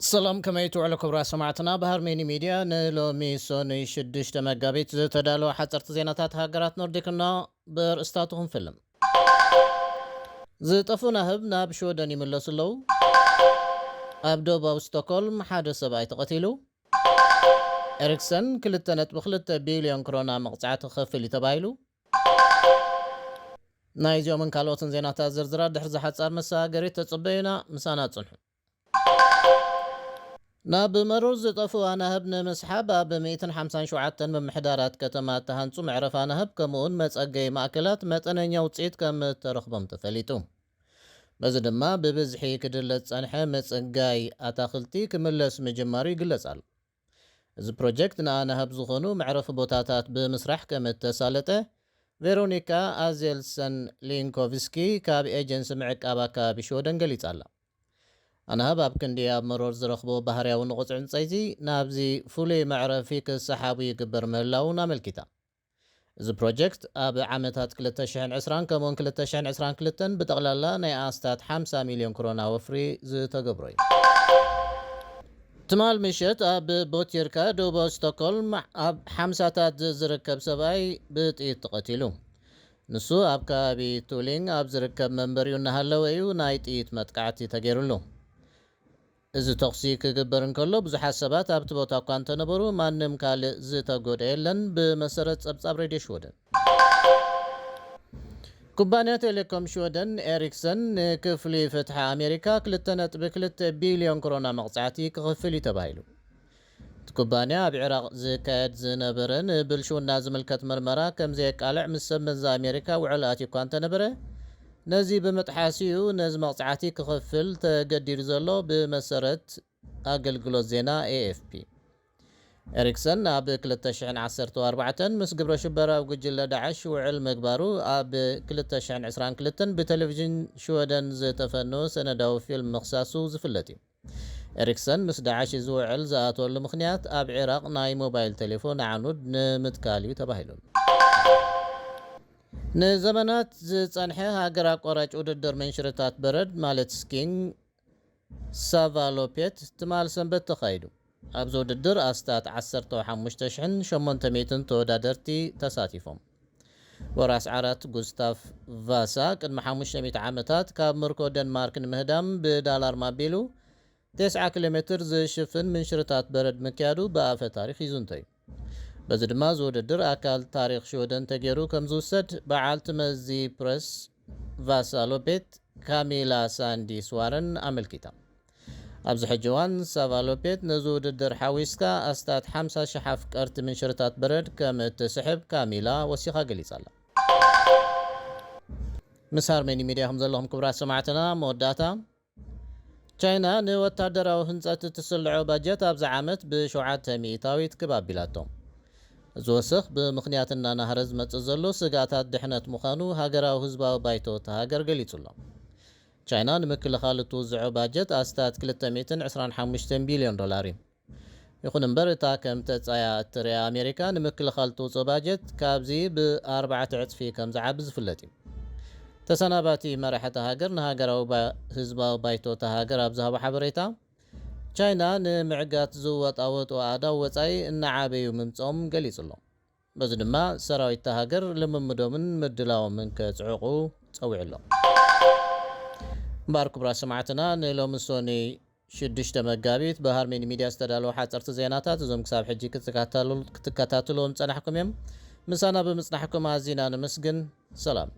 ሰላም፣ ከመይ ትውዕሉ ክቡራት ሰማዕትና? ብሃርሜኒ ሚድያ ንሎሚ ሶኑይ ሽዱሽተ መጋቢት ዝተዳለወ ሓፀርቲ ዜናታት ሃገራት ኖርዲክና ብርእስታቱ ክንፍልም። ዝጠፉ ናህብ ናብ ሽወደን ይምለሱ ኣለዉ። ኣብ ደቡባዊ ስቶኮልም ሓደ ሰብኣይ ተቐቲሉ። ኤሪክሰን ክልተ ነጥቢ ክልተ ቢልዮን ክሮና መቕጻዕቲ ክኸፍል እዩ ተባሂሉ። ናይዚኦምን ካልኦትን ዜናታት ዝርዝራት ድሕሪ ዝሓጻር መሰጋገሪ ተጽበዩና፣ ምሳና ጽንሑ። ናብ መሮር ዝጠፍኡ ኣናህብ ንምስሓብ ኣብ ሚእትን ሓምሳን ሸውዓተን ምምሕዳራት ከተማ እተሃንጹ መዕረፊ ኣናህብ ከምኡውን መጸገይ ማእከላት መጠነኛ ውጽኢት ከም እተረኽቦም ተፈሊጡ። በዚ ድማ ብብዝሒ ክድለ ዝጸንሐ ምጽጋይ ኣታኽልቲ ክምለስ ምጅማሩ ይግለጽ ኣሎ። እዚ ፕሮጀክት ንኣናህብ ዝኾኑ መዕረፊ ቦታታት ብምስራሕ ከም እተሳለጠ ቬሮኒካ ኣዜልሰን ሊንኮቭስኪ ካብ ኤጀንሲ ምዕቃብ ኣከባቢ ሽወደን ገሊጻ ኣላ። ኣናህብ ኣብ ክንዲ ኣብ መሮር ዝረኽቦ ባህርያዊ ንቑጽ ዕንጸይቲ ናብዚ ፍሉይ መዕረፊ ክሰሓቡ ይግበር ምህላውን ኣመልኪታ። እዚ ፕሮጀክት ኣብ ዓመታት ክልተ ሽሕን ዕስራን ከምኡውን ክልተ ሽሕን ዕስራን ክልተን ብጠቕላላ ናይ ኣስታት ሓምሳ ሚልዮን ክሮና ወፍሪ ዝተገብሮ እዩ። ትማል ምሸት ኣብ ቦቲርካ ደቡባዊ ስቶክሆልም ኣብ ሓምሳታት ዝርከብ ሰብኣይ ብጥይት ተቐቲሉ። ንሱ ኣብ ከባቢ ቱሊንግ ኣብ ዝርከብ መንበሪኡ እናሃለወ እዩ ናይ ጥይት መጥቃዕቲ ተገይሩሉ። እዚ ተኹሲ ክግበር እንከሎ ብዙሓት ሰባት ኣብቲ ቦታ እኳ እንተነበሩ ማንም ካልእ ዝተጎድአ የለን። ብመሰረት ጸብጻብ ሬድዮ ሽወደን፣ ኩባንያ ቴሌኮም ሽወደን ኤሪክሰን ንክፍሊ ፍትሒ ኣሜሪካ ክልተ ነጥቢ ክልተ ቢልዮን ክሮና መቕጻዕቲ ክኽፍል እዩ ተባሂሉ። እቲ ኩባንያ ኣብ ዒራቕ ዝካየድ ዝነበረ ንብልሽውና ዝምልከት መርመራ ከም ዘየቃልዕ ምስ ሰብ መዚ ኣሜሪካ ውዕል ኣትዩ እኳ እንተነበረ፣ ነዚ ብምጥሓስ እዩ ነዚ መቕጻዕቲ ክኽፍል ተገዲዱ ዘሎ። ብመሰረት ኣገልግሎት ዜና ኤኤፍፒ፣ ኤሪክሰን ኣብ ክልተ ሽሕን ዓሰርተ ኣርባዕተን ምስ ግብረ ሽበራዊ ጉጅለ ዳዕሽ ውዕል ምግባሩ ኣብ ክልተ ሽሕን ዕስራን ክልተን ብቴሌቪዥን ሽወደን ዝተፈነወ ሰነዳዊ ፊልም ምኽሳሱ ዝፍለጥ እዩ። ኤሪክሰን ምስ ዳዕሽ እዚ ውዕል ዝኣተወሉ ምኽንያት ኣብ ዒራቕ ናይ ሞባይል ቴሌፎን ዓኑድ ንምትካል እዩ ተባሂሉ። ንዘመናት ዝጸንሐ ሃገር ኣቋራጭ ውድድር ምንሽርታት በረድ ማለት ስኪንግ ሳቫሎፔት ትማል ሰንበት ተኻይዱ። ኣብዚ ውድድር ኣስታት ዓሰርተ ሓሙሽተ ሽሕን ሸሞንተ ሚእትን ተወዳደርቲ ተሳቲፎም። ወራስ ዓራት ጉስታፍ ቫሳ ቅድሚ ሓሙሽተ ሚእቲ ዓመታት ካብ ምርኮ ደንማርክ ንምህዳም ብዳላርም ኣቢሉ ተስዓ ኪሎ ሜትር ዝሽፍን ምንሽርታት በረድ ምክያዱ ብኣፈ ታሪኽ ይዝንቶ እዩ። በዚ ድማ እዚ ውድድር ኣካል ታሪኽ ሽወደን ተገይሩ ከም ዝውሰድ በዓልቲ መዚ ፕረስ ቫሳ ሎፔት ካሚላ ሳንዲ ስዋረን ኣመልኪታ። ኣብዚ ሕጂ እዋን ሳቫ ሎፔት ነዚ ውድድር ሓዊስካ ኣስታት ሓምሳ ሽሕ ኣፍቀርቲ ምንሽርታት በረድ ከም እትስሕብ ካሚላ ወሲኻ ገሊጻ ኣላ። ምስ ሃርሜኒ ሚድያ ከም ዘለኹም ክቡራት ሰማዕትና፣ መወዳእታ ቻይና ንወታደራዊ ህንጸት እትስልዖ ባጀት ኣብዚ ዓመት ብሸውዓተ ሚእታዊት ክብ ኣቢላቶ። እዚ ወሰኽ ብምኽንያት እናናህረ ዝመጽእ ዘሎ ስግኣታት ድሕነት ምዃኑ ሃገራዊ ህዝባዊ ባይቶ እታ ሃገር ገሊጹ ኣሎ። ቻይና ንምክልኻል እትውዝዖ ባጀት ኣስታት ክልተ ሚእትን ዕስራን ሓሙሽተን ቢልዮን ዶላር እዩ። ይኹን እምበር፣ እታ ከም ተጻያ እትርያ ኣሜሪካ ንምክልኻል እትውጽኦ ባጀት ካብዚ ብኣርባዕተ ዕጽፊ ከም ዝዓቢ ዝፍለጥ እዩ። ተሰናባቲ መራሒ እታ ሃገር ንሃገራዊ ባ-፣ ህዝባዊ ባይቶ እታ ሃገር ኣብ ዝሃቦ ሓበሬታ፣ ቻይና ንምዕጋት ዝወጣወጡ ኣእዳው ወጻኢ እናዓበዩ ምምጽኦም ገሊጹ ኣሎ። በዚ ድማ ሰራዊት እታ ሃገር ልምምዶምን ምድላዎምን ከጽዕቑ ጸዊዑ ኣሎ። እምበኣር ክቡራት ሰማዕትና፣ ንሎሚ ሶኒ ሽዱሽተ መጋቢት ብሃርሜኒ ሚድያ ዝተዳለወ ሓጸርቲ ዜናታት እዞም ክሳብ ሕጂ ክትከታተሉ-፣ ክትከታተልዎም ዝጸናሕኩም እዮም። ምሳና ብምጽናሕኩም ኣዚና ነመስግን። ሰላም።